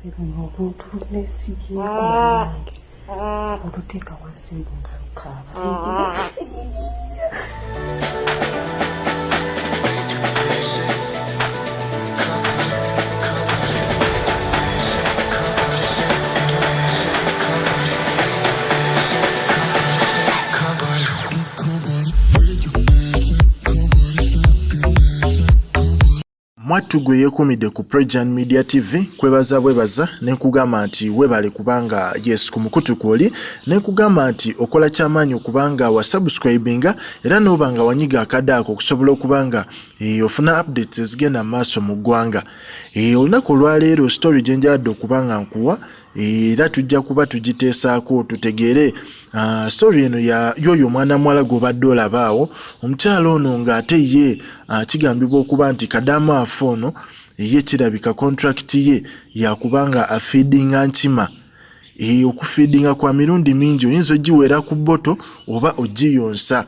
Ndabe luno oluntu luneesibyeko bannange, oluteeka wansi mbu nga lukaaba. Mwattu gwe yeekuumidde ku Prejan Media TV kwebaza bwebaza ne nkugamba nti weebale kubanga yes ku mukutu kwoli ne nkugamba nti okola kyamaanyi okubanga wa subscribinga era n'oba nga wanyiga akadde ako okusobola okuba nga eh, ofuna updates ezigenda mu maaso mu ggwanga. Eh, olunaku olwaleero story gye njagadde okuba nga nkuwa era tujja kuba tugiteesaako tutegeere ah, story eno ya yoyo omwana muwala gw'obadde olaba awo omukyala ono ng'ate ye ah, kigambibwa okuba nti kadaama afe ono ye kirabika contract ye yakuba nga afiidinga nkima. Eh, okufiidinga kwa mirundi mingi oyinza ogiweera ku bboto oba ogiyonsa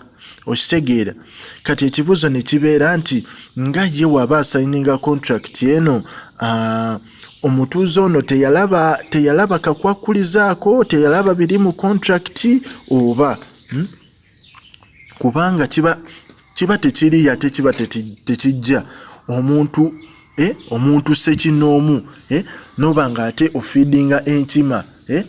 okitegeera kati ekibuuzo ne kibeera nti nga ye waba asayininga contract eno uh, omutuuze ono teyalaba teyalaba kakwakkulizaako teyalaba biri mu contract oba Kubanga kiba kiba tekiriyo ate kiba tekijja omuntu eh, omuntu ssekinnoomu eh, n'oba ng'ate ofiidinga enkima eh,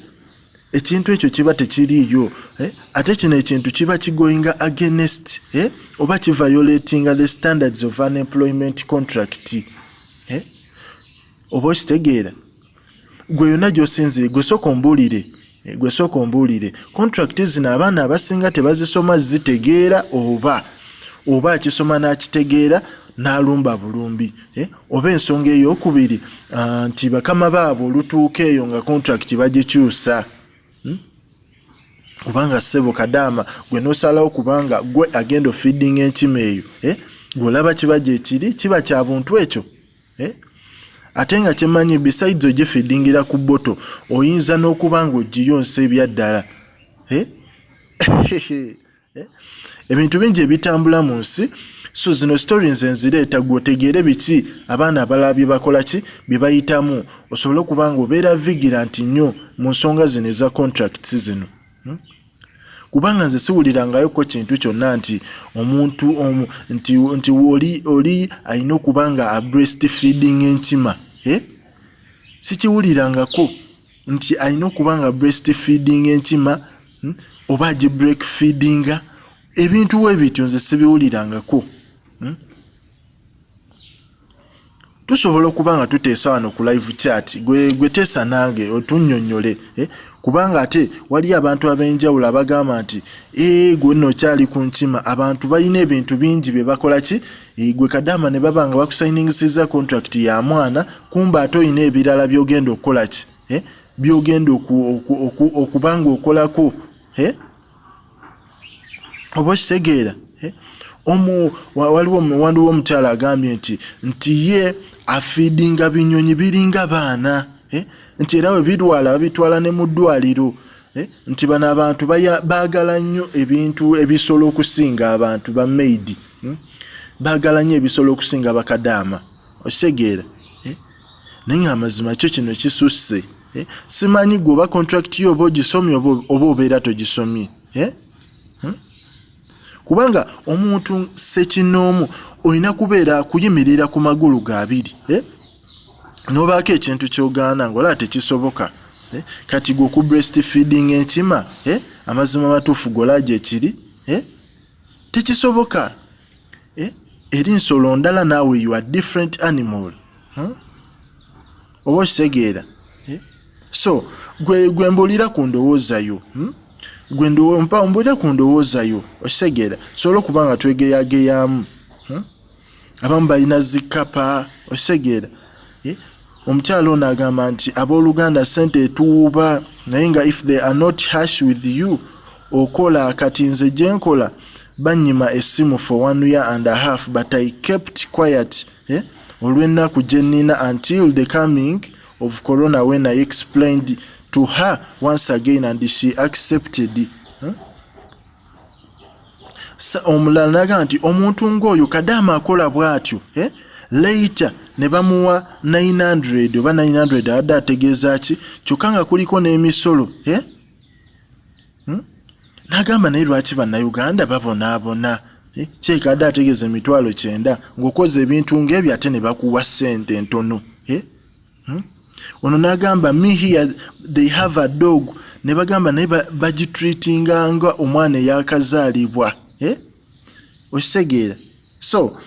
ekintu ekyo kiba tekiriiyo eh, ate kino ekintu kiba kigoinga against eh, oba kiviolatinga the standards of an employment contract eh, oba okitegeera gwe yonna gy'osinziire gwe sooka ombuulire eh, gwe sooka ombuulire contract zino abaana abasinga tebazisoma zitegeera oba oba akisoma n'akitegeera n'alumba bulumbi eh, oba ensonga eyokubiri ah, nti bakama baabwe olutuuka eyo nga contract bagikyusa hmm? Kubanga ssebo kadaama gwe nosalawo kubanga gwe agenda ofeeding enkima eyo eh? Gwe olaba kiba gyekiri kiba kya buntu ekyo eh? Ate nga kyemanyi besides ogifeedingira ku bottle oyinza n'okuba nga ogiyonsa ebyaddala eh? Eh? Ebintu bingi ebitambula mu nsi so zino story nze nzireeta gwe otegeere biki abaana abalala bye bakola ki bye bayitamu osobole okuba nga obeera vigilant nnyo mu nsonga zino eza contracts zino hmm? Kubanga nze siwulirangayoko kintu kyonna nti omuntu omu nti nti oli oli alina okuba nga a breast feeding enkima eh? Sikiwulirangako nti alina okuba nga breast feeding enkima Oba agi break feedinga ebintu webityo nze sibiwulirangako hmm? Tusobola okuba nga tuteesa wano ku live chat gwe, gwe teesa nange otunnyonnyole eh? Kubanga ate waliyo abantu ab'enjawulo abagamba nti ee eh, gwe nno okyali ku nkima abantu balina ebintu bingi bye bakola ki eh, gwe kadaama ne baba nga bakusayiningisiza contract ya mwana kumba ate olina ebirala by'ogenda okukola ki eh? By'ogenda okuba nga okolako eh? Oba okitegeera eh? Omu waliwo waliwo omukyala agambye nti nti ye afiidinga binyonyi biringa baana eh? Nti era bwe birwala babitwala ne mu ddwaliro eh? Nti bano abantu baagala nnyo ebintu ebisolo okusinga abantu ba maid Baagala nnyo ebisolo okusinga bakadaama okitegeera eh? Naye nga amazima kyo kino kisusse eh? Simanyi gwe oba contract yo oba ogisomye oba obeera togisomye eh? Hmm? Kubanga omuntu sekinoomu olina kubeera kuyimirira ku magulu gabiri eh? Nobaako ekintu kyogaana ngaolaba tekisoboka eh? Kati gwe oku breast feeding enkima eh? Amazima matuufu gola gyekiri eh? Tekisoboka eh? Eri nsolo ndala naawe you are different animal hmm? Oba okitegeera eh? So gwe gwe mbuulira ku ndowooza yo hmm? Gwe mpa mbuulira ku ndowooza yo okitegeera tusobole okuba nga twegeyageyaamu hmm? Abamu balina zikapa okitegeera eh? Omukyalo ono agamba nti abooluganda sente etuwuuba naye nga if they are not harsh with you okola kati nze gyenkola banyima essimu for one year and a half but I kept quiet eh, olw'ennaku gye nnina until the coming of corona when I explained to her once again and she accepted hmm? Omulala nagamba nti omuntu ng'oyo kadaama akola bw'atyo eh? Later ne bamuwa 900 oba 900 abadde ategeeza ki, kyokka nga kuliko n'emisolo, eh? N'agamba naye lwaki Bannayuganda babonaabona, eh? Kyekadde ategeeza 90,000 ng'okoze ebintu ng'ebyo ate ne bakuwa ssente ntono, eh? Ono n'agamba, "Me here, they have a dog," ne bagamba naye bagitreatinga nga omwana eyakazaalibwa, eh? Okitegeera? So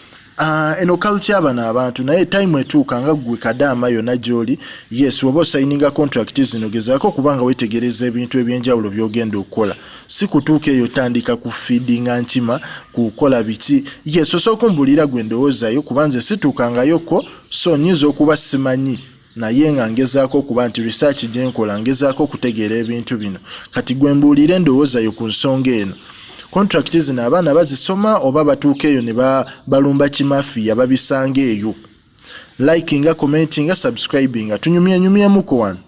eno culture, bano abantu, naye time etuuka nga gwe kadaama yonna gy'oli, yes, weba osayininga contract zino, gezaako okuba nga wetegereza ebintu ebyenjawulo by'ogenda okukola, si kutuuka eyo tandika kufeedinga nkima, kukola biki. Yes, osooka ombuulira gwe ndowoozayo, kuba nze situukangayoko, so nyinza okuba simanyi, naye nga ngezaako okuba nti research gyenkola ngezaako okutegeera ebintu bino. Kati gwe mbuulire endowoozayo ku nsonga eno. Contract zino abaana bazisoma oba batuuka eyo ne balumba kimafiya babisanga eyo? Likinga, commentinga, subscribinga, tunyumyenyumyemuko wano.